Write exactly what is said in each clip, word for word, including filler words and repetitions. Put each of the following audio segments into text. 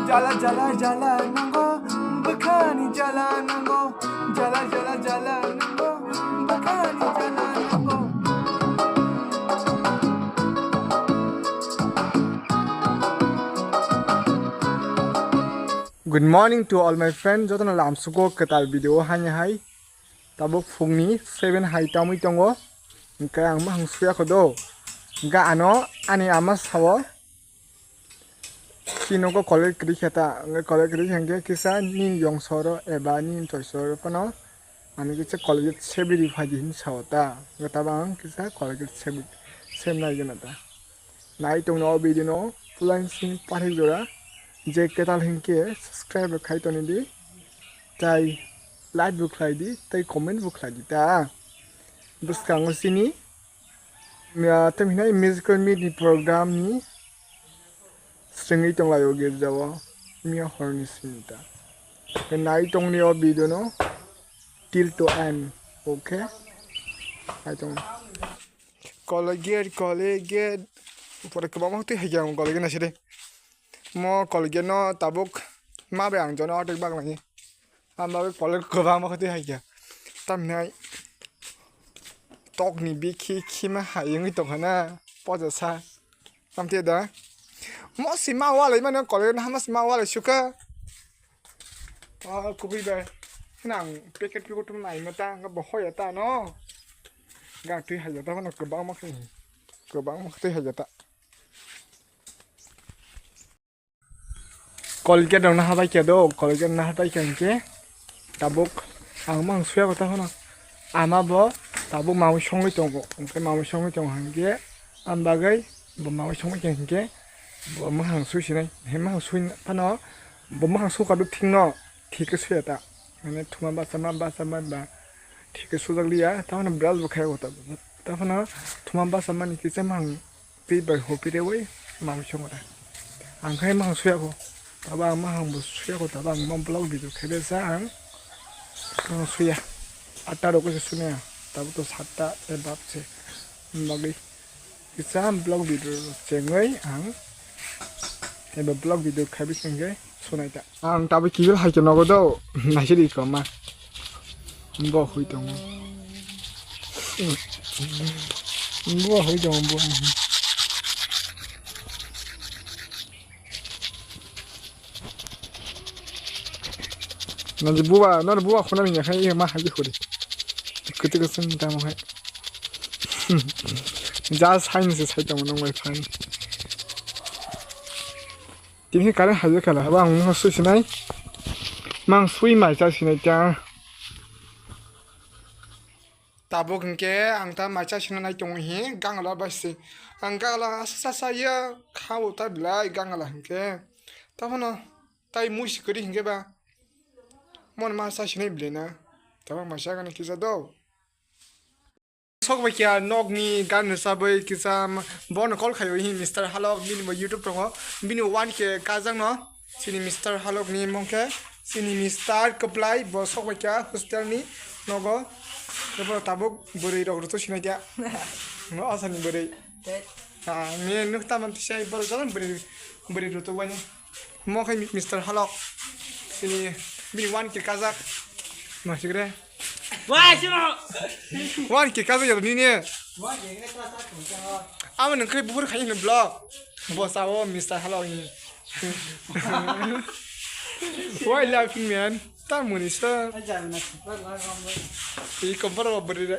Jala jala jala nango, bwkhani jala nango, jala jala jala nango, bwkhani jala nango. Good morning to all my friend. Jotono lamsugo kwtal video haini hai. Tabuk phungni seven hai tamwi tongo. Hwnkhe ang mahang suya kho do. Hwnkhe ano ani ama sao. Chini nogo college kwrwi khe ta, college kwrwi khe hwnkhe kisa nini yong soro eba nini choi soro phano ani kisa college sebiri phaidi hinwi sao ta, hwnkhe tabang kisa college sebi-, sebnai gana ta. Nai tongno o video no pulain sini pathik jora je kwtal hinkhe subscribe rok khai toni di, tai like bo khlai di, tai comment bo khlai di ta. Bwskango chini, ah, tei hinai musical meet ni program ni Swngwi tonglaio girjao miya horni sinita. Nai tongni o video no till to end. Okay? Nai tong. Colgate, Colgate. Pore kwbangma twi hai khe ang Colgate naisidi. Mo Colgate no tabuk ma bai ang jono otek bak lagi. Ang bagwi college kwbangma khe twi hai khe. Tamhinai tokni bikhi khima hai wngwi tongkha na poja sa. Tamte da. Mo sima walai mano college no hama sima walai sukha. Ah, kubui bai. Nang packet packet tum nai mata, nga bo hoya ta no. Ga twi hai ta no kwbangma khe. Kwbangma khe twi hai ta. Colgate rok naha bai khe do, Colgate naha bai khe hinkhe tabuk ang mang suya kota phano ama bo tabuk mamwi songwi tongo, hwnkhe mamwi songwi tongo hinkhe ang bagwi bo mamwi songwi khe hinkhe bo mwkhang sui sinai, he mwkhang sui phano bo mwkhang sukha do thikno thik khe suya ta, mane thuma basa ma basa ma ba thik khe sujak liya, ta phano brush bo khaya kota, ta phano thuma basa mani kisa mang. Twi bai hopi rewi mang songre. Ang khai mang suya ko. Taba ang mahang bo suya ko, taba ang mang vlog video khe besa ang. Ang suya. Atta rok se sunya. Tabo to satta e bab se. Bagwi. Kisa vlog video chengwi ang. Eba vlog video khabi sengke sunai ta. Ang tabuk kibil hai khe nogo do, naisidi koma. Bo hui tongo. Bo hui tongo, bo. Nang buwa, nang buwa khuna ni khai ma hai khuri. Kutu kutu ni tamo hai. Ja sai ni se sai tongo nong bai fan. Tini current hajak khala, haba ang mungha sui sinai. Mang sui mai cha sinai ta. Tabuk hinkhe ang ta mai cha sinai tongo hi, gangla bai se. Ang gangla asa sa sa ya, khao ta bilai gangla hinkhe. Tabono tai mui si kwrwi hinkhe ba. Mon ma cha sinai bilai na. Tabuk mai cha gani kisa do. Sok bai kya nok ni gan rwchabwi kisa bono call khaio hi Mister Halok, bini bo YouTube tongo, bini one K kajak no, chini Mister Halok ni mong khe chini Mister Kwplai, bo sok bai kya hostel ni nogo, bo tabuk bwrwi rok rwchuk sinai kya, no asani bwrwi, ah, ni nuk taman tisai bwrwi jalan bwrwi, bwrwi rwchuk bai ni. Mo khai Mister Halok. Sini bini one K kajak. Ma sigre. Wah, sino. One K kajak ya nini. Amo nang khai buhur khai ni vlog. Bo sao Mister Halok ni. Why laughing, man? Ta muni sa. I kompor wa beri.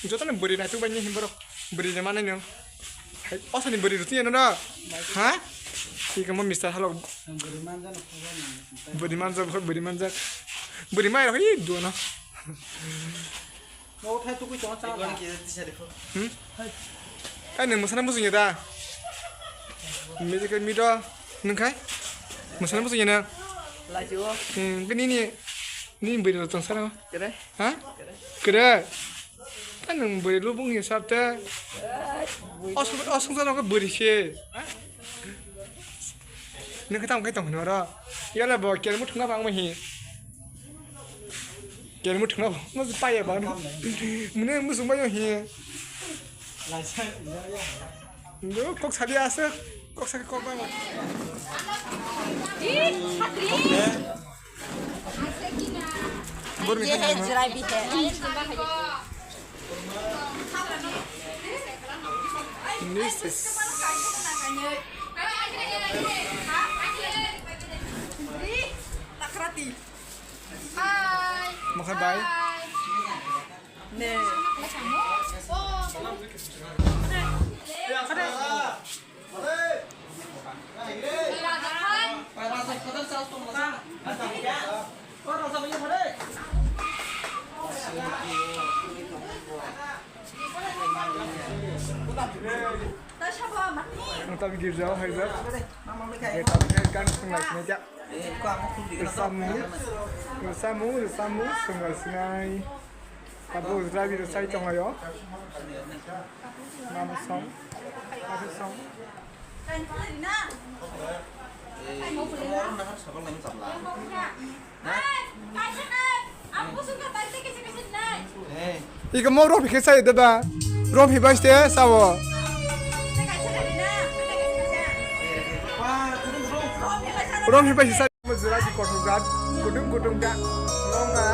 Joto ni beri na tu banyak himbor. Beri mana ni? Hai, osani bwrwi rwtwi ano na? Ha? Hi kamo Mister Halok. Bwrwi manjak, bwrwi manjak. Bwrwi mai rok hi duo no. Hmm? Ai, nwng mwsana muchungya da? Musical meet o nwng khai? Mwsana muchungya nwng? Hmm, khe nini, nini bwrwi rok tong sana? Ha? Kwrwi? Ta nwng bwrwi lubung hisab te. Osong, osong jano khe bwrwi se. Nwng khe tamo khe tong hwnwi oro. Yala bo kelmu thwngna bangma hi. Kelmu thwngna bangma paya bang. Mune musung bayo hi. Ndo kok sadi asa, kok sadi kok bang. ये है जलेबी है। This is Hi. Makai bai. Hi. Ne. Ang tabi girja o haijak. Ang tabi kan sung lai sinai jak. Rwchapmung, rwchapmung, rwchapmung, sung lai sinai. Abo jelabi rwchai tonglaio. Mama song, mama song. Iko mo rom hikhe sai deba. Rom hibai ste sao. Rom hibai sai. Jelabi kothok jak, kutung kutung jak. Nonga.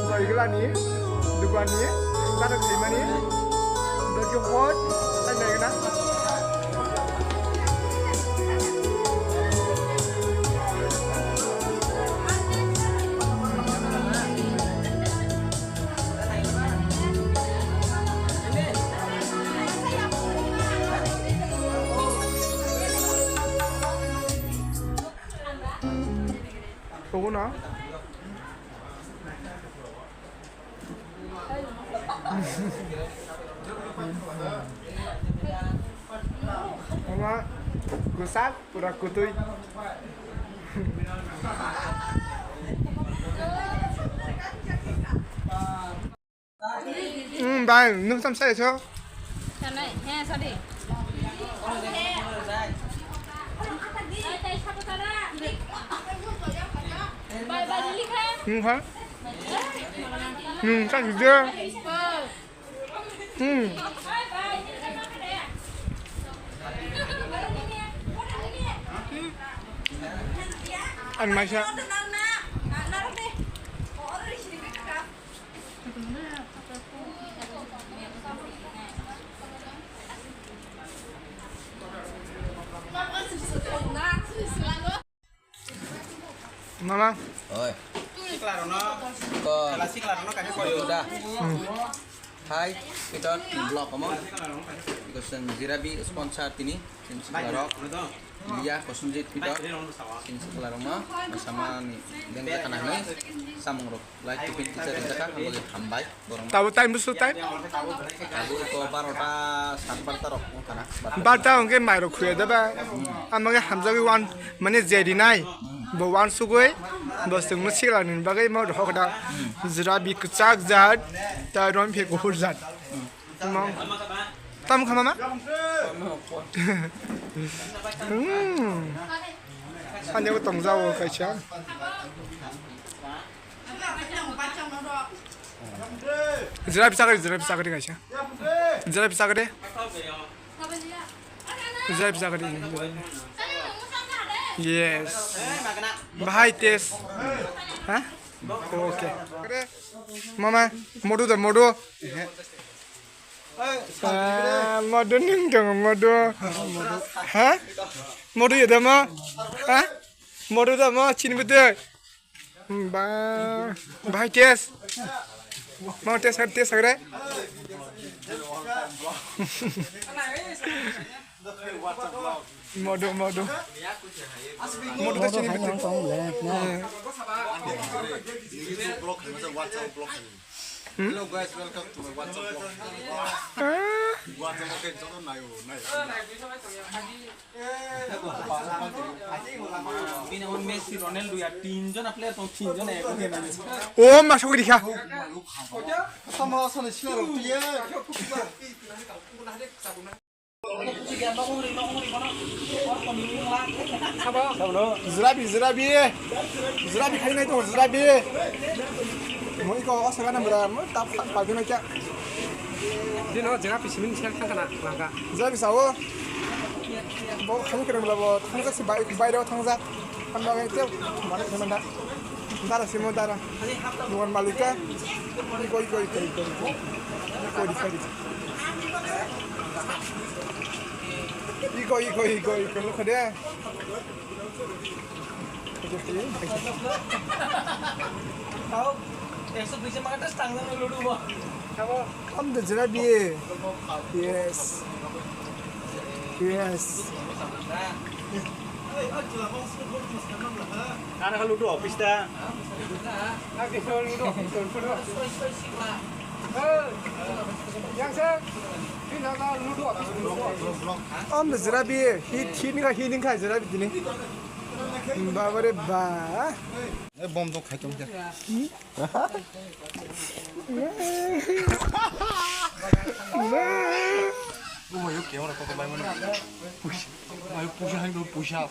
Loiglani. Dukani. Tata khaimani. Doki hot. Sai naigna. Sogo na? Ama kwchak pura kwtwi. Hmm, bai, nwng sam sai so? Sanai, he, sadi. Bai, bai, lili kha. Hmm, ha? Hmm, sa sijia. Hmm. Ang maisa. Mama. Oi. Sikla rokno. Ko. Sikla rokno kaisa koyo da. Hmm. Hai, kita vlog omo. Ikoseng jelabi sponsor tini. Sini sikla rok. Iya, kosong jit kita. Sini sikla rokno. Sama ni. Dan dia kana ni. Samung rok. Like to pin kita rinta kan. Hambai. Tabo time busu time? Tabuk ko barota, sat barta rok wngkha na. Barta hwnkhe mairok khuya da ba? Amage hamjagwi wan, mane jerinai. Bo wan sugwi, bo chwngno sikla ni bagwi ma rok da. Jelabi kwchak jat, ta rom phe kuphur jat. Mong. Tam kha mama? Hmm. Ani bo tongjago kaisa. Jelabi chakri, jelabi chakri kaisa. Jelabi chakri. Jelabi chakri. Yes. Bahai test. Ha? Okay. Mama, modu da modu. Ah, modu nung dong modu. Ha? Modu ya da ma? Ha? Modu da ma? Chini betul. Ba, bahai test. Mau test, test agre. Modu, modu. Modu test ini betul. Hmm? Hello guys, welcome to my WhatsApp vlog. Ah. WhatsApp oke, joto nayo, nayo. Bini o Messi, Ronaldo ya tinjon a player tong, tinjon a eko khe nani. O ma sokri kha. Sama sama ni sila roti ye. Jelabi, jelabi. Jelabi khai nai to, jelabi. Mo iko o saga na bra, mo tap tap pa gina kya. Dino jelabi simin sel thang kana langka. Jelabi sao. Bo khani kere mla bo thangjak si bai, bai do thangjak. Kan ba te mane khana da. Dara simo dara. Dukan malika. Iko, iko, iko, iko, iko. Iko, iko, iko. Iko, iko, iko, iko. Look at that. Tau, ekso duiso maka tas tang nang ludu bo. Am de jera biye. Yes. Yes. Ana ka ludu office ta. Am de jera biye. Hi, hi ni ka, hi ni ka jera bi dini. Ba ba re ba. E bom to khai tong khe. Umayo camera ko ko bai mano. Push. Umayo push hai do push up.